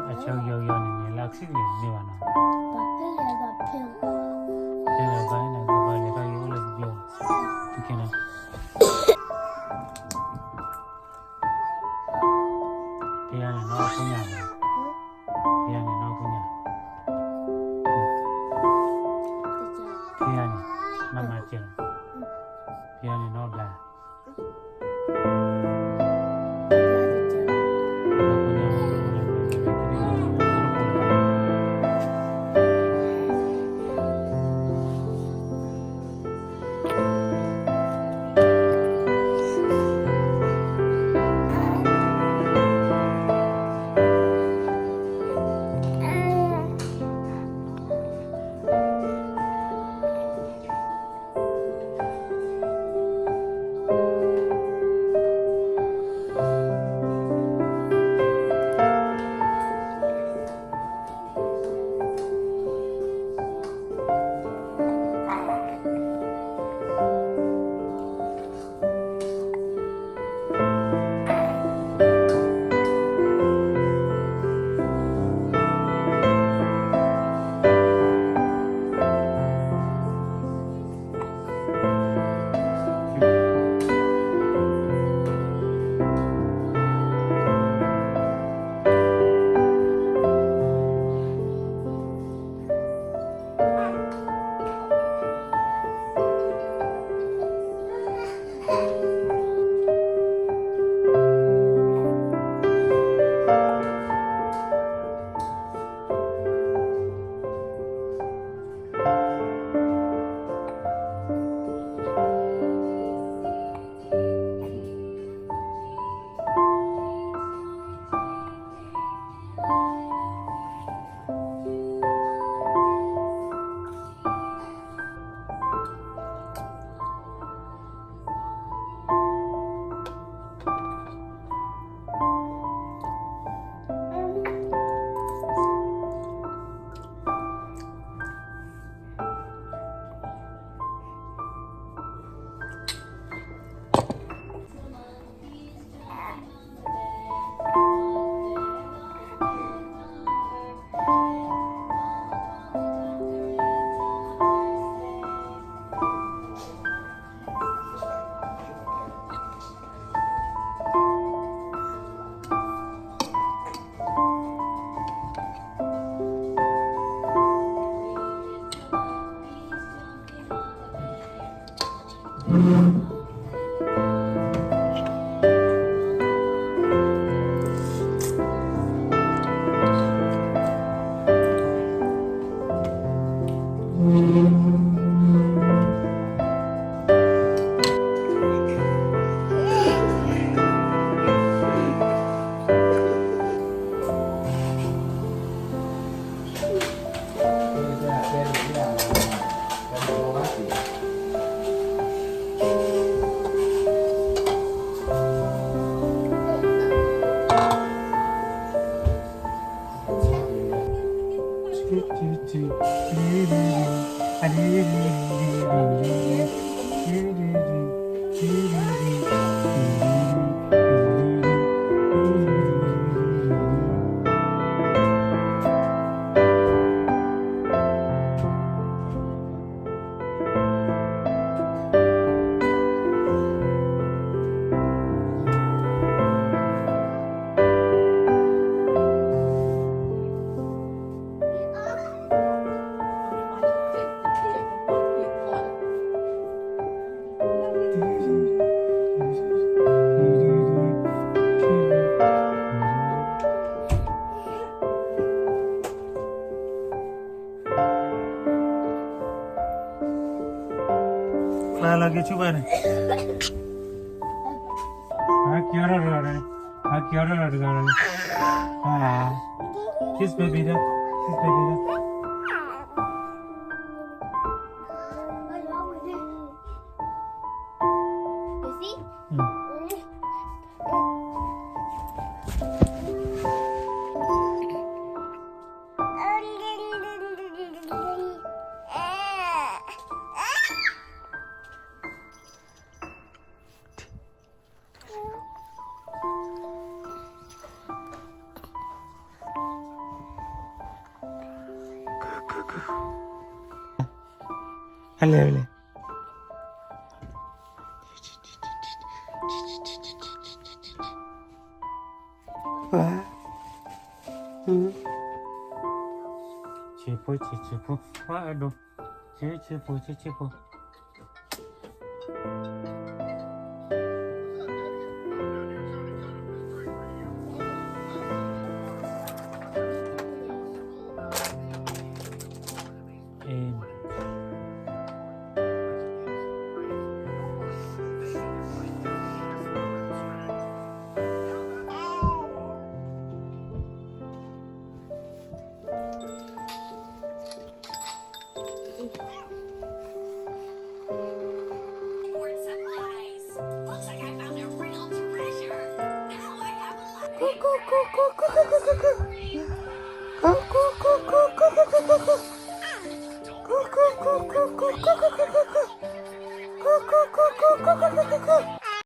အဆၢကယီကယီန့ၣ် န့ၣ်လၢအချံန့ၣ် မ့ၢ်ဘၣ်နီၤ, ဖဲလၢဘၣ်န့ၣ် ကဘၣ်လဲၤခါက့ၤအိၣ်လၢပျိၢ်, ဖဲယၤန့ၣ်နီၢ်ဖိညၣ်, ဖဲယၤန့ၣ်နီၢ်ဖိညၣ်, ဖဲယၤန့ၣ် နီၢ်မၤစၢၤ, ဖဲယၤန့ၣ်နီၢ်ဘျါ ကျါလီၤက့ၤဆူဘၣ်န့ၣ်, ဟးက့ၤအီၤထီၣ်တဂၤန့ၣ်, ဟးက့ၤအီၤထီၣ်တဂၤန့ၣ်, ဟး, kiss baby ဒီး, kiss baby ဒီး. အလဲၤလဲၤ ဝါ ဆံးဖိ ဆံး ဆံးဖိ ဝါ အဒိ ဆံး ဆံးဖိ ဆံး ဆံးဖိ